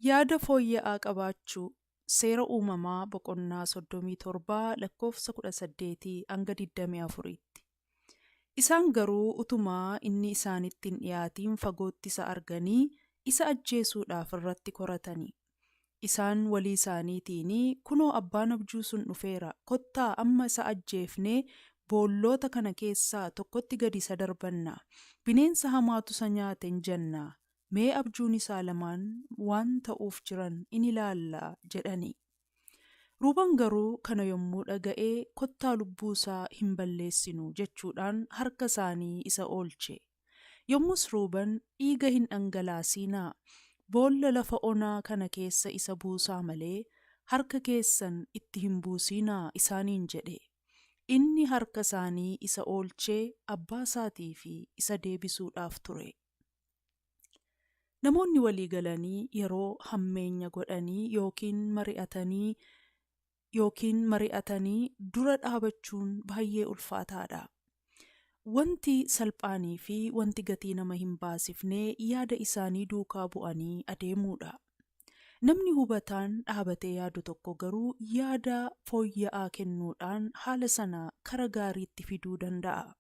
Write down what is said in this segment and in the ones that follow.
Yaada fooyya'aa qabaachuu Seera Uumamaa boqonnaa 37 lakkoofsa 18 hanga 24tti. Isaan garuu utuma inni isaanitti hin dhi'aatin fagootti isa arganii, isa ajjeesuudhaaf irratti koratani. Isaan walii isaaniitiin, Kunoo abbaan abjuu sun dhufeera, kottaa amma isa ajjeefnee boolloota kana keessaa tokkotti gad isa darbannaa, bineensa hamaatu isa nyaate in jennaa, mee abjuun isaa lamaan waan ta'uuf jiran in ilaallaa jedhani. Ruuban garuu kana yommuu dhaga'e, Kottaa lubbuu isaa hin balleessinu jechuudhaan harka isaanii isa oolche. Yommus Ruuban, Dhiiga hin dhangalaasiinaa! Boolla lafa onaa kana keessa isa buusaa malee, harka keessan itti hin buusiinaa isaaniin jedhe. Inni harka isaanii isa oolchee abbaa isaatii fi isa deebisuudhaaf ture. Namoonni walii galanii yeroo hammeenya godhanii yookiin mari'atanii yookiin mari'atanii dura dhaabachuun baay'ee ulfaataadha. Wanti salphaanii fi wanti gatii nama hin baasifne yaada isaanii duukaa bu'anii adeemuudha. Namni hubataan dhaabatee yaadu tokko garuu yaada fooyya'aa kennuudhaan haala sana kara gaariitti fiduu danda'a.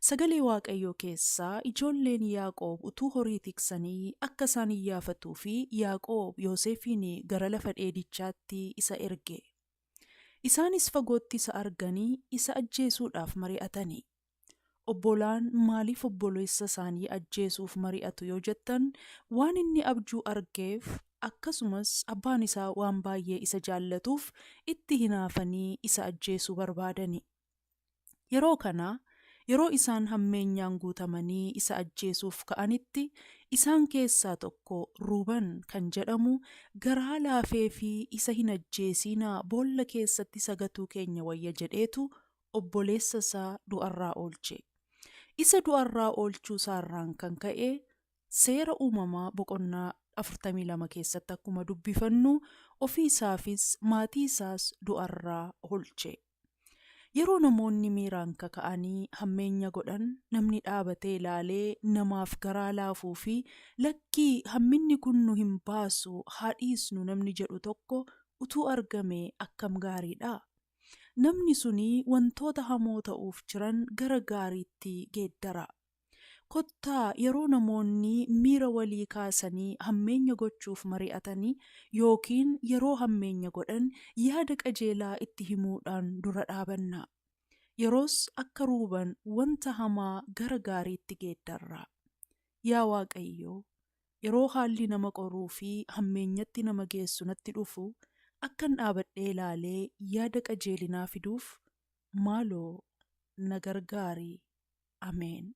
Sagalee Waaqayyoo keessaa ijoolleen Yaaqoob utuu horii tiksanii akka isaan iyyaafatuu fi Yaaqoob Yooseefiin gara lafa dheedichaatti isa erge. Isaanis fagootti isa arganii isa ajjeesuudhaaf mari'atani. Obbolaan maaliif obboleessa isaanii ajjeesuuf mari'atu yoo jettan waan inni abjuu argeef akkasumas abbaan isaa waan baay'ee isa jaallatuuf itti hinaafanii isa ajjeesuu barbaadani. Yeroo kana, yeroo isaan hammeenyaan guutamanii isa ajjeesuuf ka'anitti, isaan keessaa tokko Ruuban kan jedhamu garaa laafeefii isa hin ajjeesiinaa boolla keessatti isa gatuu keenya wayya jedheetu obboleessa isaa du'arraa oolche. Isa du'arraa oolchuu isaarraan kan ka'e Seera Uumamaa boqonnaa 42 keessatti akkuma dubbifannu ofii isaafis maatii isaas du'arraa oolche. Yeroo namoonni miiraan kaka'anii hammeenya godhan namni dhaabatee ilaalee namaaf garaa laafuu fi lakkii hamminni kun nu hin baasu haa dhiisnu namni jedhu tokko utuu argamee akkam gaariidha! Namni suni wantoota hamoo ta'uuf jiran gara gaariitti geeddara. Kottaa yeroo namoonni miira walii kaasanii hammeenya gochuuf mari'atani yookiin yeroo hammeenya godhan yaada qajeelaa itti himuudhaan dura dhaabanna. Yeroos akka Ruuban wanta hamaa gara gaariitti geeddarra. Yaa Waaqayyo, yeroo haalli nama qoruu fi hammeenyatti nama geessu natti dhufu akkan dhaabadhee ilaalee yaada qajeelinaa fiduuf maaloo na gargaari. Ameen.